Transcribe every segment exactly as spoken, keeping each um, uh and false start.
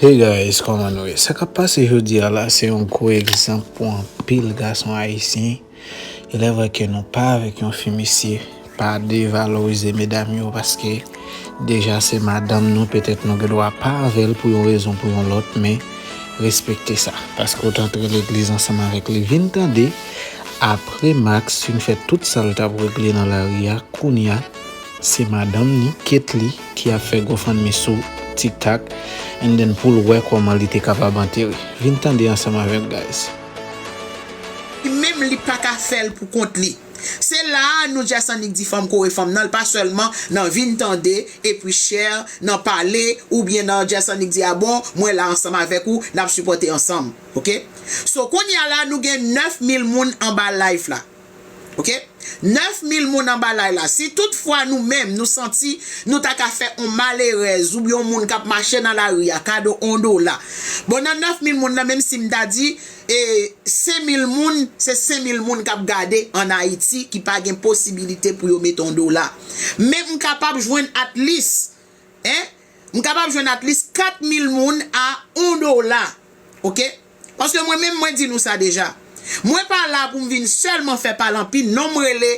Hey guys, kòman nou ye? Sa k ap pase jodi a la, se yon gwo egzanp pou anpil gason ayisyen. Il est vrai ke nou pa avèk yon fi, mesye, pa devalorize medam yo, paske deja se madanm nou, petèt nou gen dwa pa avè l pou yon rezon, pou yon lòt, men respekte sa. Paske w t antre legliz ansanm avèk li, vin tande, apre Max fin fè tout sa l t ap regle nan lari a, kounye a, se madanm ni, Ketly, ki ap fè GoFundMe sou TikTok, and then pou l wè kòman li te kapab antere. Vin tande ansanm avè m, guys. Li menm li pa ka fè l pou kont li. Se la a nou Jazz Sonic di fò m kore fanm nan, l pa sèlman nan vin tande, epi share, nan pale, oubyen nan Jazz Sonic di a bon, mwen la ansanm avèk ou, n ap sipòte ansanm. Oke? So kounye a la nou gen nèf mil moun anba live la. Oke? Nèf mil moun anba live la. Si toutfwa nou menm nou santi nou ta ka fè on malerèz oubyen on moun k ap mache nan lari a kado on dola. Bon, nan nèf mil moun nan, menm si m ta di e senk mil moun, se senk mil moun k ap gade ann Ayiti ki pa gen posibilite pou yo mete on dola. Men m kapab jwenn at least, en, m kapab jwenn at least kat mil moun a on dola. Oke? Paske mwen menm mwen di nou sa deja. Mwen pa la pou m vin sèlman fè pale anpil, non m rele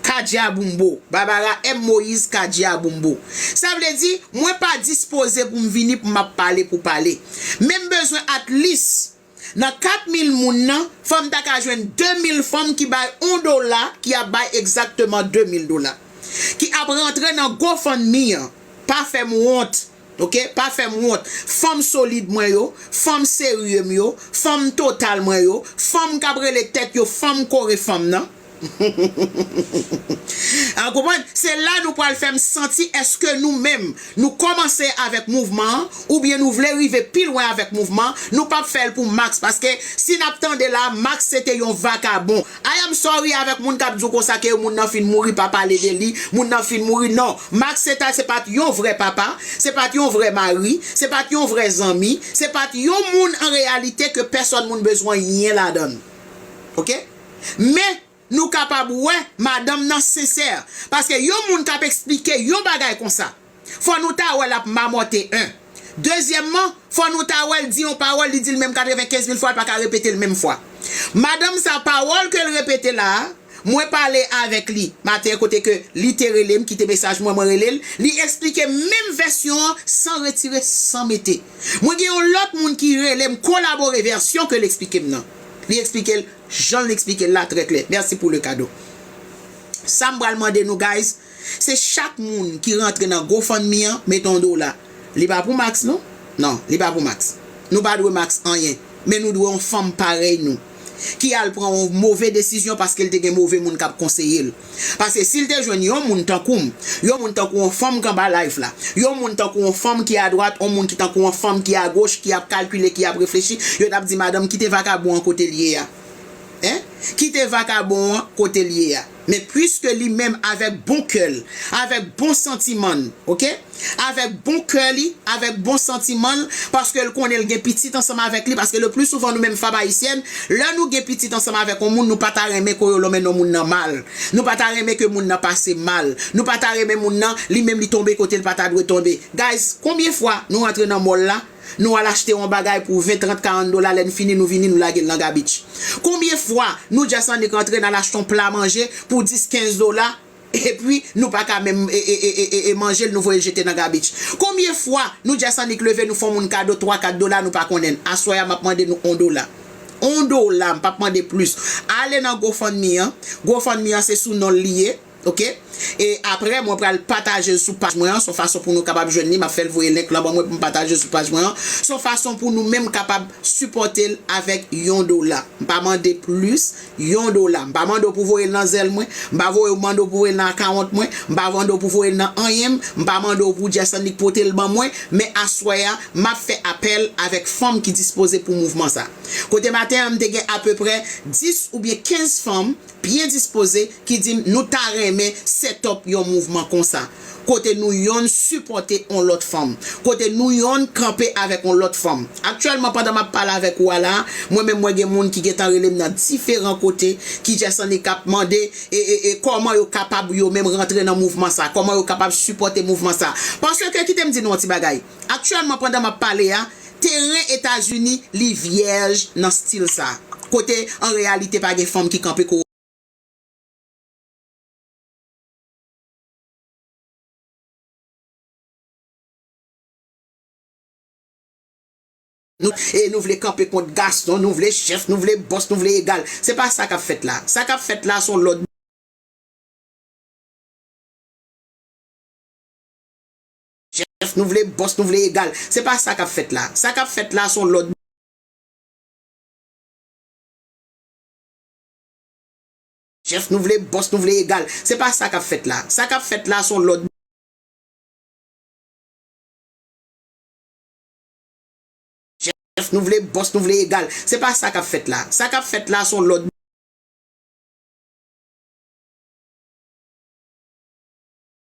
Kadya Boumbo, Barbara M Moïse Kadya Boumbo. Sa vle di, mwen pa dispoze pou m vini pou m ap pale pou pale. Men m bezwen at least, nan kat mil moun nan, fò m ta ka jwenn de mil fanm ki bay on dola, ki ap bay egzakteman de mil dola. Ki ap rantre nan GoFundMe an. Pa fè m wont. Oke? Pa fè m wont. Fanm solid mwen yo, fanm serye m yo, fanm total mwen yo, fanm k ap rele tèt yo fanm kore fanm nan. An konprann? Se la nou pral fè m santi èske nou menm, nou kòmanse avèk mouvman an, oubyen nou vle rive pi lwen avèk mouvman an, nou p ap fè l pou Max, paske si n ap tande la, Max se te yon vakabon. I am sorry avèk moun k ap di w konsa ke moun nan fin mouri, pa pale de li, moun nan fin mouri, non. Max se ta, se pa t yon vrè papa, se pa t yon vrè mari, se pa t yon vrè zanmi, se pa t yon moun an reyalite ke pèsòn moun bezwen anyen ladan l. Oke? Men, nou kapab wè madanm nan sensè. Paske yon moun k ap eksplike yon bagay konsa, fò nou ta wè l ap mamòte, en. Dezyèmman, fò nou ta wè l di yon pawòl, li di l menm katrevenkenz mil fwa, l pa ka repete l menm fwa. Madanm sa, pawòl ke l repete la a, mwen pale avèk li maten kote ke li te rele m, kite mesaj mwen, mwen rele l, li eksplike menm vèsyon an san retire, san mete. Mwen gen yon lòt moun ki rele m kolabore vèsyon ke l eksplike m nan. Li eksplike l jan l eksplike l la trè klè. Mèsi pou le kado. Sa m pral mande nou, guys, se chak moun ki rantre nan GoFundMe an, mete yon dola. Li pa pou Max, non. Non, li pa pou Max. Nou pa dwe Max anyen. Men nou dwe yon fanm parèy nou. Ki al pran yon move desizyon paske l te gen move moun k ap konseye l. Paske si l te jwenn yon moun tankou m, yon moun tankou yon fanm k anba live la, yon moun tankou yon fanm ki adwat, yon moun ki tankou yon fanm ki agoch, ki ap kalkile, ki ap reflechi, yo t ap di, madanm, kite vakabon an kote l ye a. En? Kite vakabon an kote l ye a. Men piske li menm avèk bon kè l, avèk bon santiman l, oke? Avèk bon kè li, avèk bon santiman l, paske l konnen l gen pitit ansanm avèk li, paske le pli souvan nou menm fanm ayisyèn, lè nou gen pitit ansanm avèk yon moun, nou pa ta renmen ke yo lonmen non moun nan mal. Nou pa ta renmen ke moun nan pase mal. Nou pa ta renmen moun nan, li menm li tonbe kote l pa ta dwe tonbe. Guys, konbyen fwa nou rantre nan mòl la, nou al achte yon bagay pou ven, trant, karant dola, lè n fini, nou vini, nou lage l nan gabich. Konbyen fwa nou djès annik rantre, n al achte yon pla manje pou dis, kenz dola, epi nou pa ka menm e, e, e, e, e manje l, nou voye l jete nan gabich. Konbyen fwa nou djès annik leve, nou fè yon moun kado twa, kat dola, nou pa konnen l? Aswè a, m ap mande nou on dola. On dola, m p ap mande plis. Ale nan GoFundMe an. GoFundMe an, se sou non l li ye. Oke? E apre, mwen pral pataje l sou paj mwen an. Se yon fason pou nou kapab jwenn li. M ap fè l voye link lan ban mwen pou m pataje l sou paj mwen an. Se yon fason pou nou menm kapab sipòte l avèk yon dola. M pa mande plis, yon dola. M pa mande w pou voye l nan zèl mwen. M pa voye, mande w pou voye l nan akawont mwen. M pa mande w pou voye l nan anyen m. M pa mande w pou djès annik pote l ban mwen. Men aswè a, m ap fè apèl avèk fanm ki dispoze pou mouvman sa. Kote maten an, m te gen apeprè dis oubyen kenz fanm byen dispoze ki di m nou ta renmen set up yon mouvman konsa. Kote nou yonn sipòte on lòt fanm. Kote nou yonn kanpe avèk on lòt fanm. Aktyèlman, pandan m ap pale avèk ou a la, mwen menm mwen gen moun ki gentan rele m nan diferan kote, ki djès annik ap mande e, e, e kòman yo kapab yo menm rantre nan mouvman sa, kòman yo kapab sipòte mouvman sa. Paske kite m di nou yon ti bagay. Aktyèlman, pandan m ap pale a, Teren Etazini, li vyèj nan stil sa. Kote, an reyalite, pa gen fanm ki kanpe ko-, nou, e nou vle kanpe kont Gaston, nou vle chèf, nou vle bòs, nou vle egal. Se pa sa k ap fèt la. Sa k ap fèt la, se yon lòt. Chèf, nou vle bòs, nou vle egal. Se pa sa k ap fèt la. Sa k ap fèt la, se yon lòt. Chèf, nou vle bòs, nou vle egal. Se pa sa k ap fèt la. Sa k ap fèt la, se yon lòt. Chèf, nou vle bòs, nou vle egal. Se pa sa k ap fèt la. Sa k ap fèt la, se yon lòt.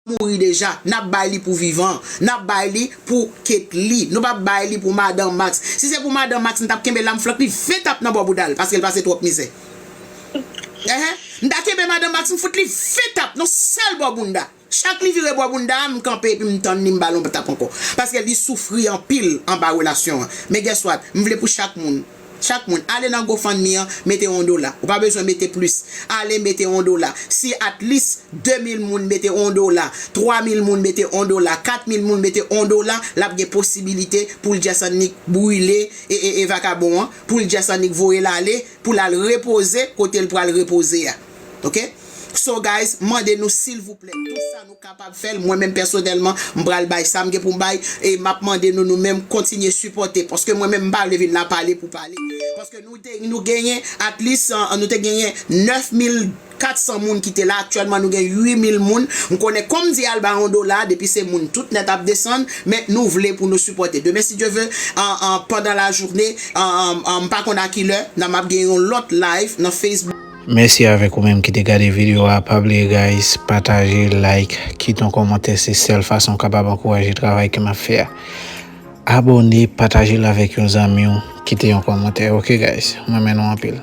Mouri deja. N ap bay li pou vivan. N ap bay li pou Ketly. Nou p ap bay li pou Madan Max. Si se pou Madan Max, m t ap kenbe l, m flank li ven tap nan bò bouda l, paske l pase twòp mizè. Ehe. M ta kenbe Madan Max, m fout li ven tap nan sèl bò bounda. Chak li vire bò bounda a, m kanpe epi m tann li, m ba l yon tap ankò. Paske li soufri anpil anba relasyon an. Men guess what? M vle pou chak moun. Chak moun, ale nan GoFundMe an, mete yon dola. Ou pa bezwen mete plis. Ale mete yon dola. Si at least de mil moun mete yon dola, twa mil moun mete yon dola, kat mil moun mete yon dola, l ap gen posibilite pou l just annik brile e, e, e vakabon an, pou l just annik voye l ale, pou l al repoze kote l pral repoze a. Ok? So guys, mande nou silvouplè, tout sa nou kapab fè l, mwen menm pèsonèlman, m pral bay sa m gen pou m bay, e m ap mande nou, nou menm, kontinye sipòte, paske mwen menm, m pa vle vin la pale pou pale. Paske nou te, nou genyen, at least, uh, nou te genyen nèf mil kat san moun ki te la, aktyèlman nou gen uit mil moun. M konnen, kòm m di al ba yon dola, depi se moun tout nèt ap desann, men nou vle pou nou sipòte. Demen, si Dye ve, an, an, pandan lajounen, an, an, an, m pa konn a kilè, nan m ap gen yon lòt live nan Facebook. Mèsi avèk ou menm ki te gade videyo a. Pa bliye, guys, pataje, like, kite yon kòmantè. Se sèl fason w kapab ankouraje travay ke m ap fè a. Abòne, pataje l avèk yon zanmi w, kite yon kòmantè. Ok, guys, m renmen nou anpil.